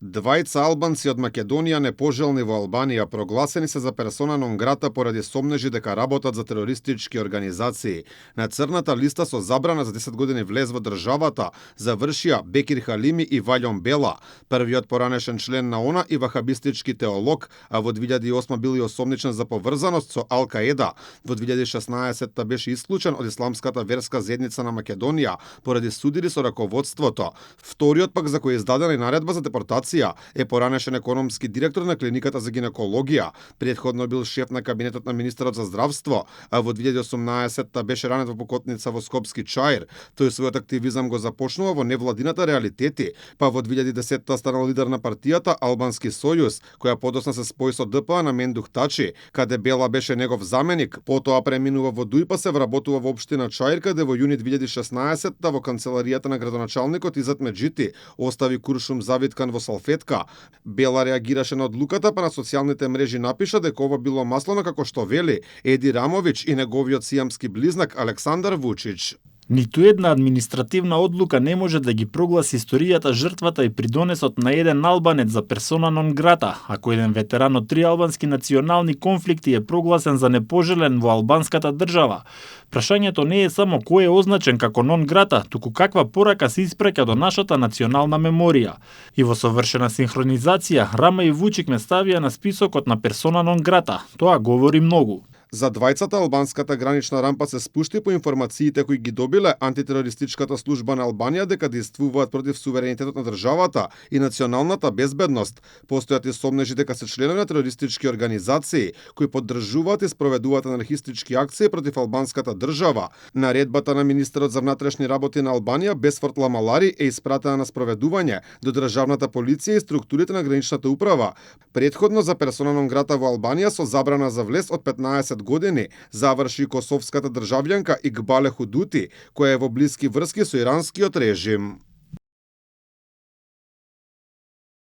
Двајца албанци од Македонија непожелни во Албанија прогласени се за персона нон грата поради сомнежи дека работат за терористички организации. На црната листа со забрана за 10 години влез во државата завршија Бекир Халими и Ваљон Бела, првиот поранешен член на ОНА и вахабистички теолог, а во 2008 бил и осомничен за поврзаност со Ал-Каеда. Во 2016 беше исклучен од исламската верска заедница на Македонија поради судири со раководството. Вториот пак за кој е издадена и наредба за депортација е поранешен економски директор на клиниката за гинекологија. Претходно бил шеф на кабинетот на министерот за здравство, а во 2018 беше ранет во покотница во Скопски Чаир. Тој својот активизам го започнува во невладината реалитети, па во 2010 станал лидер на партијата Албански сојуз, која подосна се спои со ДПА на Мендух Тачи, каде Бела беше негов заменик, потоа преминува во ДУИ па се вработува во општина Чаир, каде во јуни 2016 во канцеларијата на градоначалникот Изет Меджити остави куршум завиткан во салфетка. Бела реагираше на одлуката, па на социјалните мрежи напиша дека ова било маслено како што вели Еди Рамовиќ и неговиот сијамски близнак Александар Вучич. Ниту една административна одлука не може да ги прогласи историјата, жртвата и придонесот на еден албанец за персона нон грата, ако еден ветеран од 3 албански национални конфликти е прогласен за непожелен во албанската држава. Прашањето не е само кој е означен како нон грата, туку каква порака се испраќа до нашата национална меморија. И во совршена синхронизација, Рама и Вучик ме ставија на списокот на персона нон грата. Тоа говори многу. За двајцата албанската гранична рампа се спушти по информациите кои ги добиле антитерористичката служба на Албанија дека действуваат против суверенитетот на државата и националната безбедност. Постојат и сомнежи дека се членови на терористички организации кои поддржуваат и спроведуваат анархистички акции против албанската држава. Наредбата на министерот за внатрешни работи на Албанија Бесфорд Ламалари е испратена на спроведување до државната полиција и структурите на граничната управа. Претходно за персона нон грата во Албанија со забрана за влез од 15 години заврши косовската државјанка Игбале Худути, која е во блиски врски со иранскиот режим.